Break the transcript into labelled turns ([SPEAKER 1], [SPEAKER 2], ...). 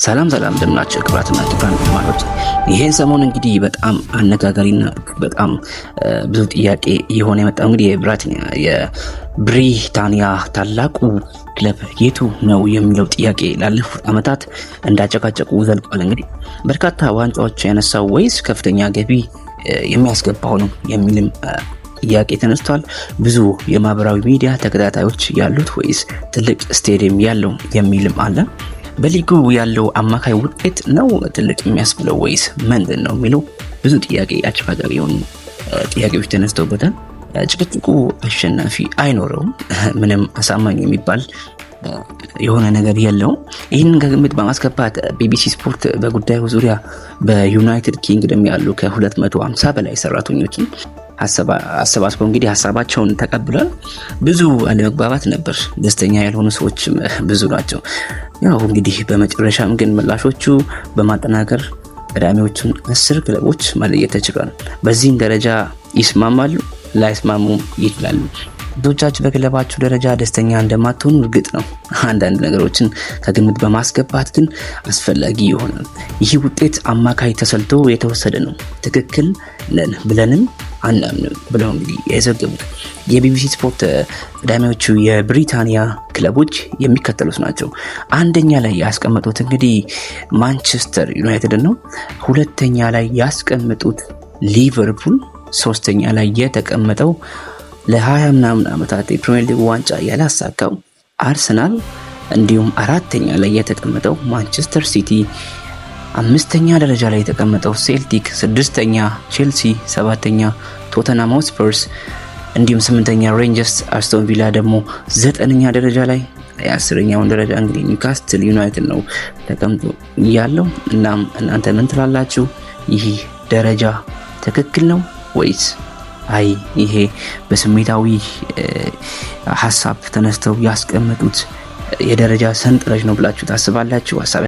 [SPEAKER 1] ሰላም ሰላም እንደምናችሁ ክቡራትና ክቡራን አድማጮች፣ ይሄን ሰሞን እንግዲህ በጣም አነጋጋሪና በጣም ብዙ ጥያቄ እየሆነ የመጣው እንግዲህ የብሪታንያ ታላቁ ክለብ የቱ ነው የሚለው ጥያቄ ላለፉት ዓመታት እንዳጨቃጨቁ ዘልቋል። እንግዲህ በርካታ ዋንጫዎች ያነሳው ወይስ ከፍተኛ ገቢ የሚያስገባው ነው የሚልም ጥያቄ ተነስቷል። ብዙ የማህበራዊ ሚዲያ ተከታታዮች ያሉት ወይስ ትልቅ ስቴዲየም ያለው የሚልም አለ። በሊጉ ያለው አማካይ ውጤት ነው ትልቅ የሚያስብለው ወይስ ምንድን ነው የሚለው ብዙ ጥያቄ፣ አጨቃጫቂ የሆኑ ጥያቄዎች ተነስተውበታል። ጭቅጭቁ አሸናፊ አይኖረውም። ምንም አሳማኝ የሚባል የሆነ ነገር የለውም። ይህንን ከግምት በማስገባት ቢቢሲ ስፖርት በጉዳዩ ዙሪያ በዩናይትድ ኪንግደም ያሉ ከ250 በላይ ሰራተኞችን አሰባስበው እንግዲህ ሀሳባቸውን ተቀብሏል። ብዙ አለመግባባት ነበር። ደስተኛ ያልሆኑ ሰዎችም ብዙ ናቸው። ያው እንግዲህ በመጨረሻም ግን ምላሾቹ በማጠናከር ቀዳሚዎቹን 10 ክለቦች መለየት ተችሏል። በዚህም ደረጃ ይስማማሉ፣ ላይስማሙ ይችላሉ። ብዙዎቻችሁ በክለባችሁ ደረጃ ደስተኛ እንደማትሆኑ እርግጥ ነው። አንዳንድ ነገሮችን ከግምት በማስገባት ግን አስፈላጊ ይሆናል። ይህ ውጤት አማካይ ተሰልቶ የተወሰደ ነው። ትክክል ነን ብለንም አናምንም ብለው እንግዲህ የዘገቡት የቢቢሲ ስፖርት ቀዳሚዎቹ የብሪታንያ ክለቦች የሚከተሉት ናቸው። አንደኛ ላይ ያስቀመጡት እንግዲህ ማንቸስተር ዩናይትድ ነው። ሁለተኛ ላይ ያስቀመጡት ሊቨርፑል፣ ሶስተኛ ላይ የተቀመጠው ለ20 ምናምን ዓመታት የፕሪሚየር ሊግ ዋንጫ ያላሳካው አርሰናል፣ እንዲሁም አራተኛ ላይ የተቀመጠው ማንቸስተር ሲቲ፣ አምስተኛ ደረጃ ላይ የተቀመጠው ሴልቲክ፣ ስድስተኛ ቼልሲ፣ ሰባተኛ ቶተንሃም ሆትስፐርስ፣ እንዲሁም ስምንተኛ ሬንጀርስ፣ አስቶን ቪላ ደግሞ ዘጠነኛ ደረጃ ላይ፣ የ10ኛውን ደረጃ እንግዲህ ኒውካስትል ዩናይትድ ነው ተቀምጦ ያለው። እናም እናንተ ምን ትላላችሁ? ይህ ደረጃ ትክክል ነው ወይስ አይ ይሄ በስሜታዊ ሀሳብ ተነስተው ያስቀመጡት የደረጃ ሰንጠረዥ ነው ብላችሁ ታስባላችሁ? ሀሳብ